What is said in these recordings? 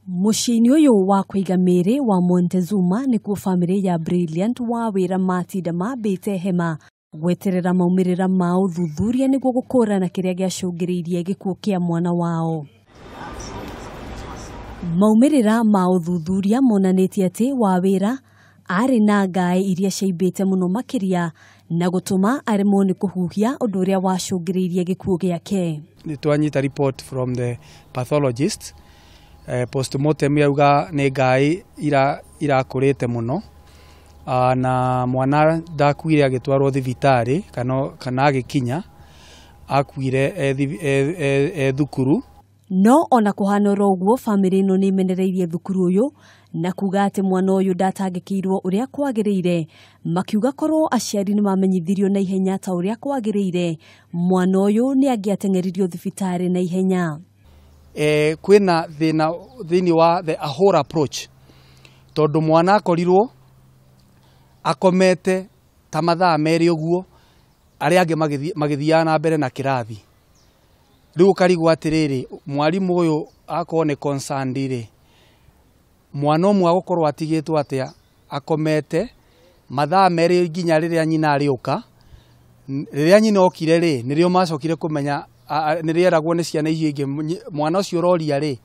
Mũciĩ-inĩ ũyũ wa kũiga mĩĩrĩ wa Montezuma nĩkuo bamĩrĩ ya Brilliant Wawĩra matinda mambĩte hema gweterera maumĩrĩra ma ũthuthuria nĩguo gũkũrana kĩrĩa gĩacũngĩrĩirie gĩkuũ kĩa mwana wao. Maumĩrĩra ma ũthuthuria monanĩtie atĩ Wawĩra arĩ na ngaĩ iria ciaimbĩte mũno makĩria na gũtũma aremwo nĩ kũhuhia ũndũ ũrĩa wacũngĩrĩirie gĩkuũ gĩake. Nĩ twanyita report from the pathologist, postmortem yauga nĩ ngaĩ irakũrĩte mũno, na mwana ndakuire agĩtwarwo thibitarĩ kana agĩkinya, akuire e thukuru. No ona kũhana oro ũguo, bamĩrĩ ĩno nĩ ĩmenereirie thukuru ũyũ na kuga atĩ mwana ũyũ ndatangĩkĩirwo ũrĩa kwagĩrĩire, makiuga korwo aciari nĩ mamenyithirio na ihenya ta ũrĩa kwagĩrĩire, mwana ũyũ nĩ angĩateng'eririo thibitarĩ na ihenya. Kwĩna thĩna thĩinĩ wa the whole approach, tondũ mwana akorirwo akomete ta mathaa merĩ ũguo, arĩa angĩ magĩthiaga na mbere na kĩrathi. Rĩu ũkarigwo atĩrĩrĩ, mwarimũ ũyũ akorwo nĩ concerned rĩ, mwana ũmwe agũkorwo atigĩtwo atĩa akomete mathaa merĩ nginya rĩrĩa nyina arĩũka. Rĩrĩa nyina okire rĩ, nĩrĩo macokire kũmenya, nĩrĩeragwo nĩ ciana icio ingĩ, mwana ũcio ũroria rĩ,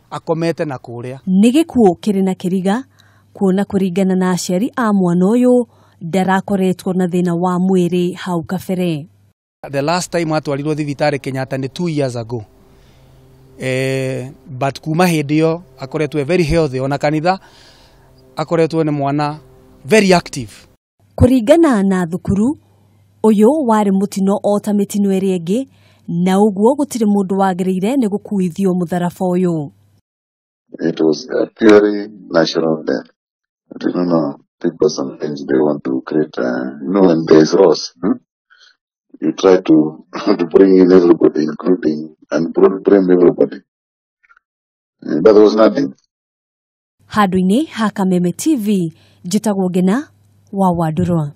akomete na kũrĩa. Nĩ gĩkuũ kĩrĩ na kĩriga, kuona kũringana na aciari a mwana ũyũ ndarakoretwo na thĩna wa mwĩrĩ hau kabere. The last time atwarirwo thibitarĩ Kenyatta nĩ 2 years ago. But kuma hĩndĩ ĩyo akoretwo very healthy, ona kanitha akoretwo nĩ mwana very active. Kũringana na thukuru, ũyũ warĩ mũtino o ta mĩtino ĩrĩa ĩngĩ, na ũguo gũtirĩ mũndũ wagĩrĩire nĩ gũkuithio mũtharaba ũyũ. It was a purely natural death. But you don't know, people sometimes they want to create, when there is loss, You try to bring in everybody, including, and blame everybody. But there was nothing. Handũ-inĩ ha Kameme TV, njĩtagwo Ngena wa Wandũrwa.